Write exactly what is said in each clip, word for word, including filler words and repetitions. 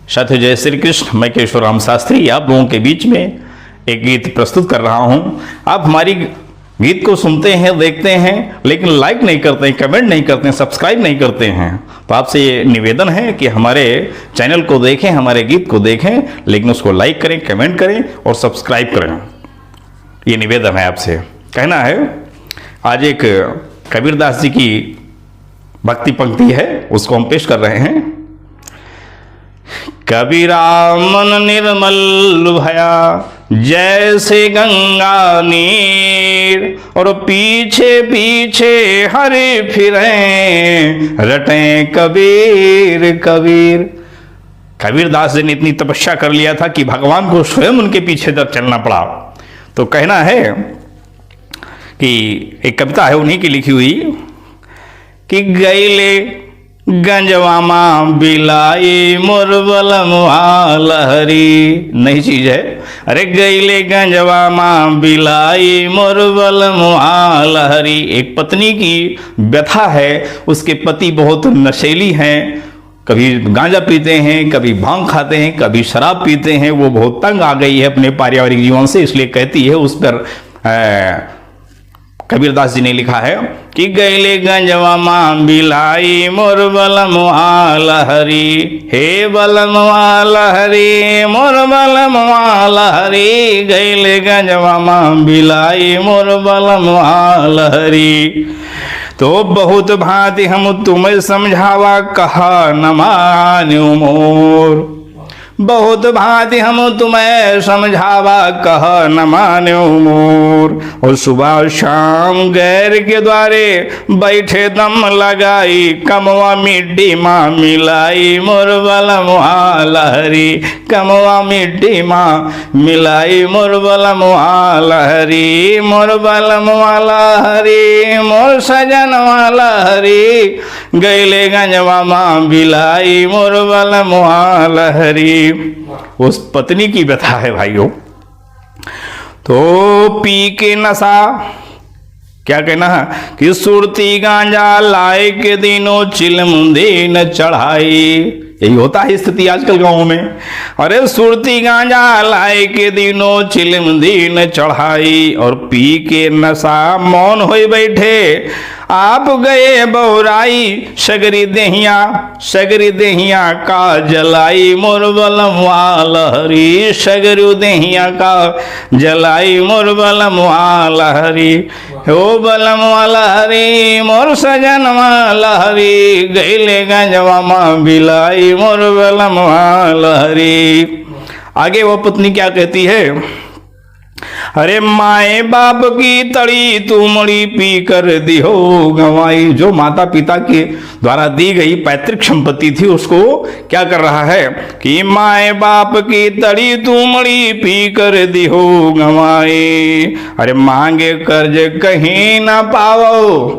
साथियों, जय श्री कृष्ण। मैं केशव राम शास्त्री आप लोगों के बीच में एक गीत प्रस्तुत कर रहा हूं। आप हमारी गीत को सुनते हैं, देखते हैं, लेकिन like नहीं करते हैं, comment नहीं करते हैं, subscribe नहीं करते हैं। तो आपसे ये निवेदन है कि हमारे channel को देखें, हमारे गीत को देखें, लेकिन उसको like करें, comment करें और subscribe करें। ये निवेदन है आपसे। कहना है, आज एक कबीरदास जी की भक्ति पंक्ति है, उसको हम पेश कर रहे हैं। कबीरा मन निर्मल भया जैसे गंगा नीर, और पीछे पीछे हरि फिरे रटे कबीर कबीर। कबीरदास जी ने इतनी तपस्या कर लिया था कि भगवान को स्वयं उनके पीछे जब चलना पड़ा। तो कहना है कि एक कविता है उन्हीं की लिखी हुई कि गैले गंजवा मा बिलाई मोर बलमुआ लहरी, नई चीज है। अरे गैले गंजवा मा बिलाई मोर बलमुआ लहरी। एक पत्नी की व्यथा है, उसके पति बहुत नशेली हैं, कभी गांजा पीते हैं, कभी भांग खाते हैं, कभी शराब पीते हैं। वो बहुत तंग आ गई है अपने पारिवारिक जीवन से, इसलिए कहती है उस पर, अ, कबीरदास जी ने लिखा है कि गैले गंजवा मा बिलाई मोर बलमुआ लहरी, हे बलमुआ लहरी, मोर बलमुआ लहरी, गैले गंजवा मा बिलाई मोर बलमुआ लहरी। तो बहुत भांति हम तुम्हें समझावा, कहा न मान्यो मोर। बहुत भांति हम तुम्हें समझावा, कह न मान्यो मोर। और सुबह शाम गैर के द्वारे बैठे दम लगाई, कमवा मिट्टी मा मिलाई मोर बलमुआ लहरी, कमवा मिट्टी मा मिलाई मोर बलमुआ लहरी, मोर बलमुआ लहरी, मोर सजनवा लहरी, गैले गंजवा मा बिलाई मोर बलमुआ लहरी। उस पत्नी की व्यथा है भाइयों। तो पी के नशा, क्या कहना है कि सुरती गांजा लाए के दिनों चिलम दिन चढ़ाई। यही होता है स्थिति आजकल गाँव में। अरे सुरती गांजा लाए के दिनों चिलम दिन चढ़ाई, और पी के नशा मौन होई बैठे आप गए बौराई। सगरी देहिया, सगरी देहिया का जलाई मोर बलमुआ लहरी, सगरी देहिया का जलाई मोर बलमुआ लहरी। हो बलमुआ लहरी, मोर सजनवा लहरी, गैले गंजवा मा बिलाई मोर बलमुआ लहरी। आगे वो पत्नी क्या कहती है? अरे माए बाप की तड़ी तुमड़ी पी कर दिहो गंवाई। जो माता पिता के द्वारा दी गई पैतृक संपत्ति थी, उसको क्या कर रहा है कि माए बाप की तड़ी तुमड़ी पी कर दिहो गंवाई। अरे मांगे कर्ज कहीं ना पावो,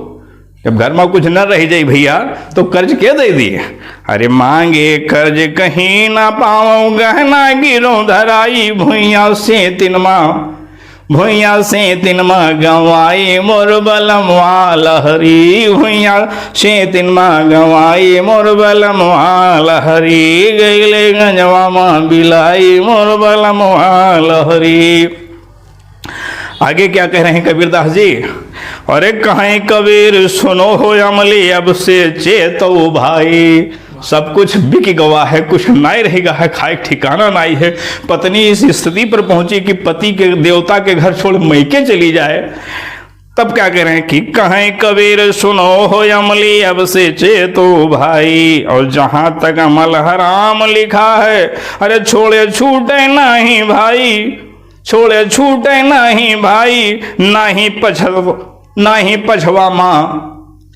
जब घर मा कुछ न रह जाई भैया, तो कर्ज के दे दिए? अरे मांगे कर्ज कहीं ना पावो, गहना गिरो धराई, भुइया से तिनमा, भुइया से तिनमा गंवाई मोर बलमुआ लहरी, भुइया से तिनमा गंवाई मोर बलमुआ लहरी, गैले गंजवा मा बिलाई मोर बलमुआ लहरी। आगे क्या कह रहे हैं कबीरदास जी? अरे कहें कबीर सुनो हो अमली, अब से चेतो भाई। सब कुछ बिक गवा है, कुछ नाई रह गया है, खाए ठिकाना नाई है। पत्नी इस स्थिति पर पहुंची कि पति के, देवता के घर छोड़ मइके चली जाए। तब क्या कह रहे हैं कि कहें कबीर सुनो हो अमली, अब से चेतो भाई। और जहां तक अमल हराम लिखा है, अरे छोड़े छूटे नहीं भाई, छोड़े छूटे नहीं भाई, नहीं पछव-, नहीं पछवा माँ।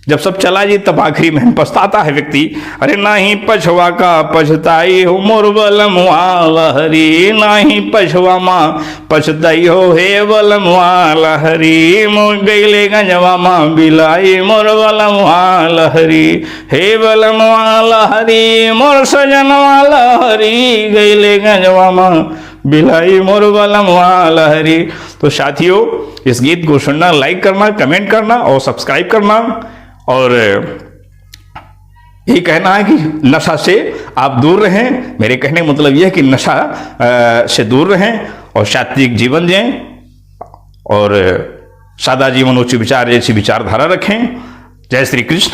जब सब चला जी तब आखिरी में पछताता है व्यक्ति। अरे नहीं पछवा का पछताई हो मोर बलमुआ लहरी, नहीं पछवा माँ पछताई हो हे बलमुआ लहरी, मोर गैले गंजवा माँ बिलाई मोर बलमुआ लहरी, हे बलमुआ लहरी, मोर सजनवा लहरी, गैले गंजवा माँ बिलाई मोर बलमुआ लहरी। तो साथियों, इस गीत को सुनना, like करना, comment करना और subscribe करना। और यही कहना है कि नशा से आप दूर रहें। मेरे कहने का मतलब यह है कि नशा, अ, से दूर रहें और सात्विक जीवन जिएं और सादा जीवन, उच्च विचार जैसी विचारधारा रखें। जय श्री कृष्ण।